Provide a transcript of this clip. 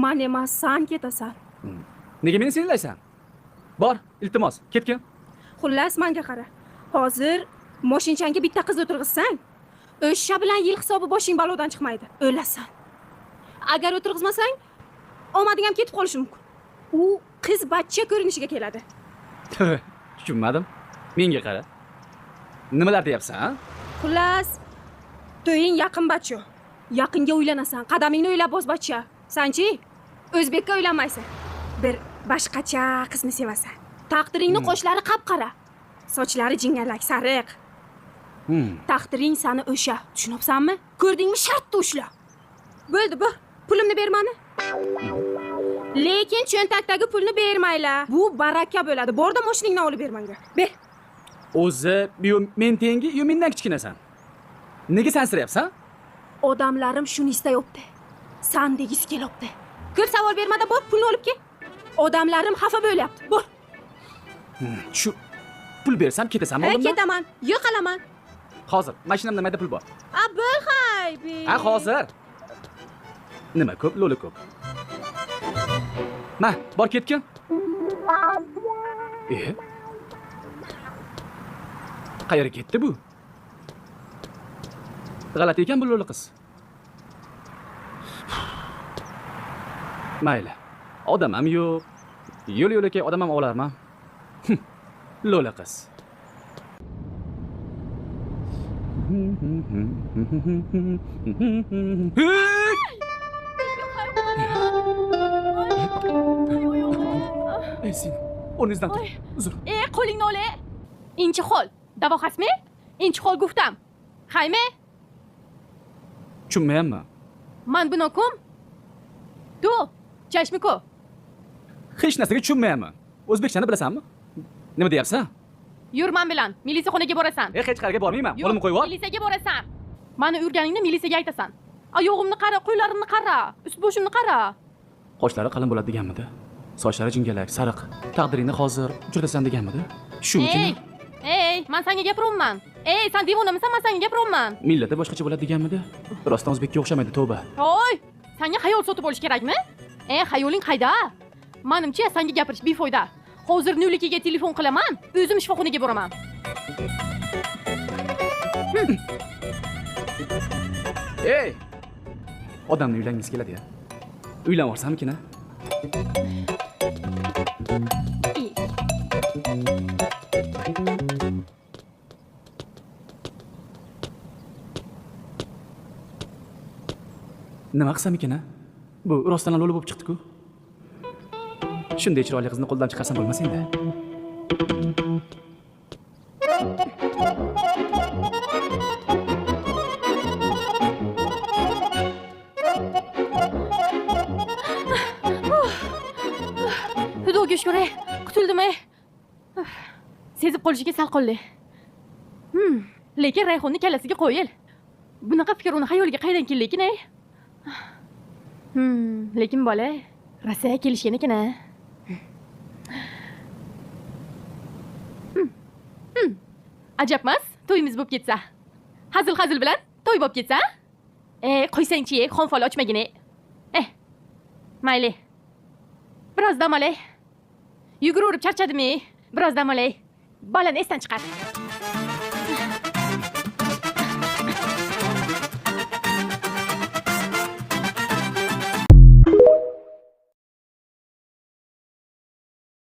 Man emas, san ketasan. Nega meni senlaysan? Bor, iltimos, ketgin. Xullas, menga qara. Hozir moshinchangga bitta qiz o'tirg'izsang, o'sha bilan yil hisobi boshing balodan chiqmaydi. O'lasan. Agar o'tirg'izmasang, omading ham ketib qolishi mumkin. U qiz bachcha ko'rinishiga keladi. Tushunmadim. Menga qara. Nimalar deyapsan, a? Xullas, to'ying yaqin bachcha. Yaqinga uylanasan, qadamingni o'ylab bos bachcha. Sanchi, o'zbekka uylanmaysan. Bir boshqacha qizni sevasan. Taqdiringni qoshlari qap-qara, sochlari jingalak sariq. Taqdiring sani o'sha, tushunyapsanmi? Ko'rdingmi, shartta ushla. Bo'ldi, bu. Pulimni ber mani. Lekin cho'ntakdagi pulni bermaylar. Bu baraka bo'ladi. Borda mashinangni olib ber menga. Ber. O'zi yo men tengi, yo mendan kichkinasan. Nega sansiryapsan? Odamlarim shuni istayapti. San degisi kelyapti. Ko'p savol bermadan bor, pulni olib kel. Odamlarim xafa bo'lyapti. Bor. Shu pul bersam ketasanmi oldimdan? Ketaman, yo'qolaman. Hozir mashinamda mayda pul bor. A, bo'l hay, be. Ha, hozir. Nima ko'p, lo'li ko'p. Ma, bor ketgin. Qayerga ketdi bu? G'alati ekan bu lo'li qiz. Mayli. Odam ham yo'q. Yo'l yo'lakay odam ham olarman. Lo'li qiz. Ey sen, o'rningizdan tur. Uzr. Qo'lingni ol. Inchi xol. Davo hasmi? Inchi xol guftam. Haymi? Tushunmayapman. Man buni kum? Tu, chashmi ko? Hech narsaga tushunmayapman. O'zbekchani bilasanmi? Nima deyapsan? Yur men bilan, milisaxonaga borasan. Hech qayerga bormayman. Qo'limni qo'yib yubor. Milisaga borasan. Meni urganingni milisaga aytasan. Oyog'imni qara, qo'llarimni qara, ust boshimni qara. Qoshlari qalin bo'ladi deganmidi? Sochlari jingalak, sariq. Taqdiringni hozir uchratasan deganmidi? Shumikin? Ey, ey, men senga gapiryapman. Ey, sen devonamisan, men senga gapiryapman. Millati boshqacha bo'ladi deganmidi? Rostdan o'zbekka o'xshamaydi, tavba. Voy, senga xayol sotib olish kerakmi? Xayoling qayda? Menimcha, senga gapirish befoyda. Hozir Nulikiga telefon qilaman, o'zim shifoxonaga boraman. Ey! Odamni uylangisi keladi-ya. Uylanib yuborsammikin-a? Nima qilsam ekan-a? Bu rostdan lo'li bo'lib chiqdi-ku. Shunday chiroyli qizni qo'ldan chiqarsam bo'lmas endi. Xudoga shukr, qutuldim. Sezib qolishiga sal qoldi. Lekin Rayhonni kallasiga qo'yil. Bunaqa fikr uni xayoliga qaydan keldi ekan? Lekin bola rosa kelishgan ekan-a. Ajabmas, to'yimiz bo'lib ketsa. Hazil-hazil bilan to'y bo'lib ketsa. Qo'ysangchi, xonfol ochmagin. Mayli. Biroz dam olay. Yuguraverib charchadim. Biroz dam olay. Bolani esdan chiqar.